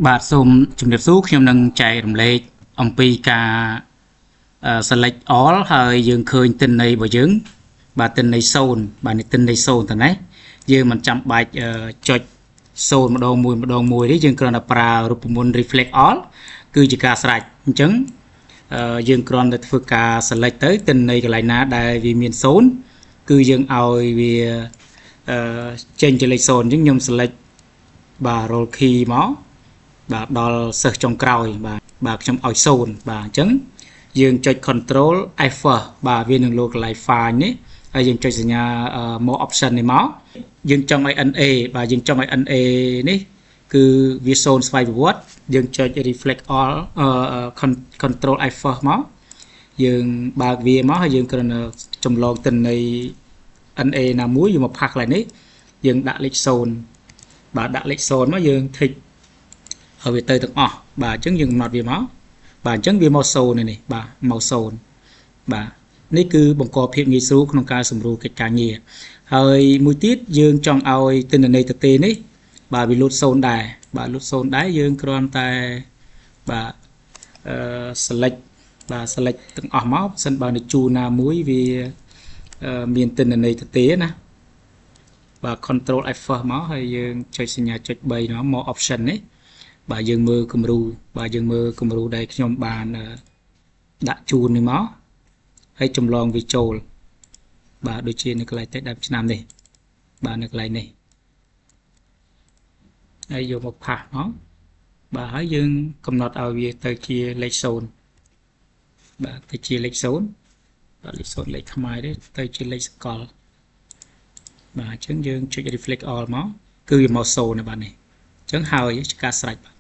បាទសូមជម្រាបសួរខ្ញុំនឹងចែករំលែកអំពីការ select all ហើយយើងឃើញទិន្នន័យរបស់យើង បាទទិន្នន័យ0បាទនេះទិន្នន័យ0តើណាយើងមិនចាំបាច់ចុច0ម្ដងមួយម្ដងមួយទេយើងគ្រាន់តែប្រើរូបមន្ត reflect all គឺជាការស្រេចអញ្ចឹងយើងគ្រាន់តែធ្វើការ select ទៅទិន្នន័យកន្លែងណាដែលវាមាន0គឺយើងឲ្យវាចេញជាលេខ0អញ្ចឹងខ្ញុំ select បាទ roll key មកបាទដល់សិស្សចុងក្រោយបាទបាទខ្ញុំឲ្យ0បាទអញ្ចឹងយើងចុច control F បាទវានឹងលោតកន្លែង find នេះហើយយើងចុចសញ្ញា more option នេះមកយើងចង់ឲ្យ NA បាទយើងចង់ឲ្យ NA នេះគឺវា0ស្វ័យប្រវត្តិយើងចុច reflect all control F មកយើងបើកវាមកហើយយើងគ្រាន់តែចម្លងទិន្នន័យ NA ណាមួយយកមក paste កន្លែងនេះយើងដាក់លេខ0បាទដាក់លេខ0មកយើង tick ហើយវាទៅទាំងអស់បាទអញ្ចឹងយើងកំណត់វាមកបាទអញ្ចឹងវាមក0នេះបាទមក0បាទនេះគឺបង្កភាពងាយស្រួលក្នុងការសម្រួលកិច្ចការងារហើយមួយទៀតយើងចង់ឲ្យទិន្នន័យទទេនេះបាទវាលូត0ដែរបាទលូត0ដែរយើងគ្រាន់តែបាទអឺ select បាទ select ទាំងអស់មកសិនបើនៅជួរណាមួយវាមានទិន្នន័យទទេណាបាទ control F មកហើយយើងចុចសញ្ញាចុច3មកមក option នេះបាទយើងមើលគំរូបាទយើងមើលគំរូដែលខ្ញុំបានដាក់ជូននេះមកហើយចម្លងវាចូលបាទដូចជានៅកន្លែងតេដើមឆ្នាំនេះបាទនៅកន្លែងនេះហើយយកមក paste មកបាទហើយយើងកំណត់ឲ្យវាទៅជាលេខ0បាទទៅជាលេខ0បាទលេខ0លេខខ្មែរទេទៅជាលេខសកលបាទអញ្ចឹងយើងចុច reflect all មកគឺវាមក0ណាបាទនេះអញ្ចឹងហើយជាការស្រេចបាទ។